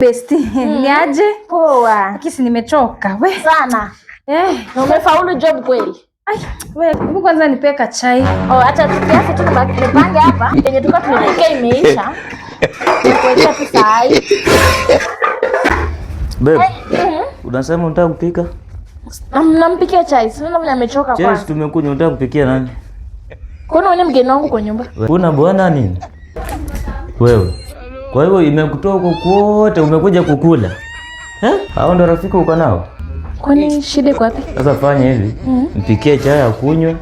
Besti, ni aje? Poa. Kisi nimechoka. We. Sana. Eh. Na umefaulu job kweli? Ai, we, hebu kwanza nipee chai. Oh, acha kiasi tu nipange hapa. Yenye tulikuwa tumepika imeisha. Nikuwekea tu saa hii. Babe, unasema unataka kupika? Nampikia chai. Sina vile amechoka Chai kwanza. tumekunywa, unataka kupikia nani? Kwani wewe mgeni wangu kwa nyumba? Kuna bwana nini? Wewe. Kwa hiyo imekutoa huko kwote umekuja kukula. Eh? Hao ndo rafiki uko nao? Kwani shida iko wapi? Sasa fanya hivi, mpikie chai ya kunywa,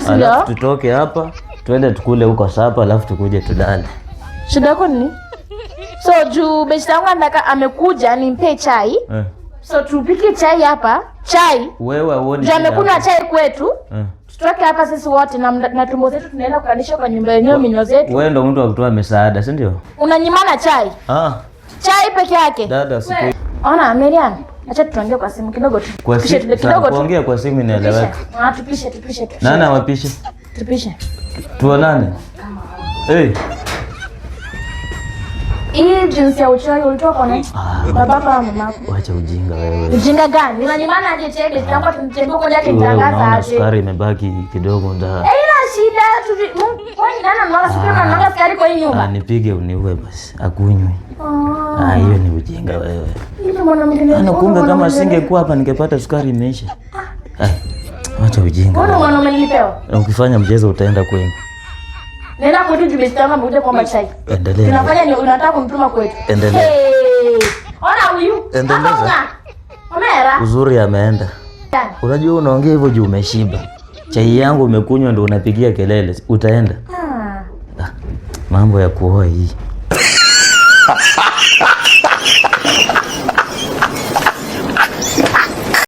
alafu Sio. tutoke hapa, tuende tukule huko sapa, alafu tukuje tulale. Shida yako ni nini? So juu beshte yangu anataka amekuja nimpe chai. Eh. So tupike chai hapa. Chai. Wewe huoni Juu shida amekunywa hapo? chai kwetu. Eh. Tutoke hapa sisi wote na tumbo zetu tunaenda kukalisha kwa nyumba yenyewe minyo zetu. Wewe ndo mtu wa kutoa misaada, si ndio? Unanyimana chai. Ah, Chai peke yake. dada siku Ona Miriam, acha tuongee kwa simu kidogo tu. kwa Tupishe simu kidogo tu. kuongea kwa simu inaeleweka. Ah, tupishe tupishe tupishe. Nani awapishe? Tupishe. Tuonane. Eh. Hii jinsi ya uchawi ulitoa kwa nani? Babako au mamako? Wacha ujinga wewe. Ujinga gani? Unanyimana aje chai tutakuwa tumtembea kwa yake Wewe tangaza unaona aje. sukari imebaki kidogo nda. Haina shida tu. Kwani nani anamwaga sukari na anamwaga sukari kwa hii nyumba? Nipige uniue basi, akunywe. Ah, hiyo ni ujinga wewe. Yule mwanamke ni Ana kumbe kama singekuwa hapa ningepata sukari imeisha. Ah, wacha ujinga. Mbona wewe. mwanaume nilipewa? Na ukifanya mchezo utaenda kwenu. Nenda kwetu juu besti yangu amekuja kuomba chai. Endelea. Tunafanya ni unataka kumtuma kwetu. Endelea. Hey. Ona huyu. Endeleza. Hapa Omera. Uzuri ameenda. Unajua unaongea hivyo juu umeshiba. Chai yangu umekunywa ndio unapigia kelele. Utaenda. Ah. Ah, mambo ya kuoa hii.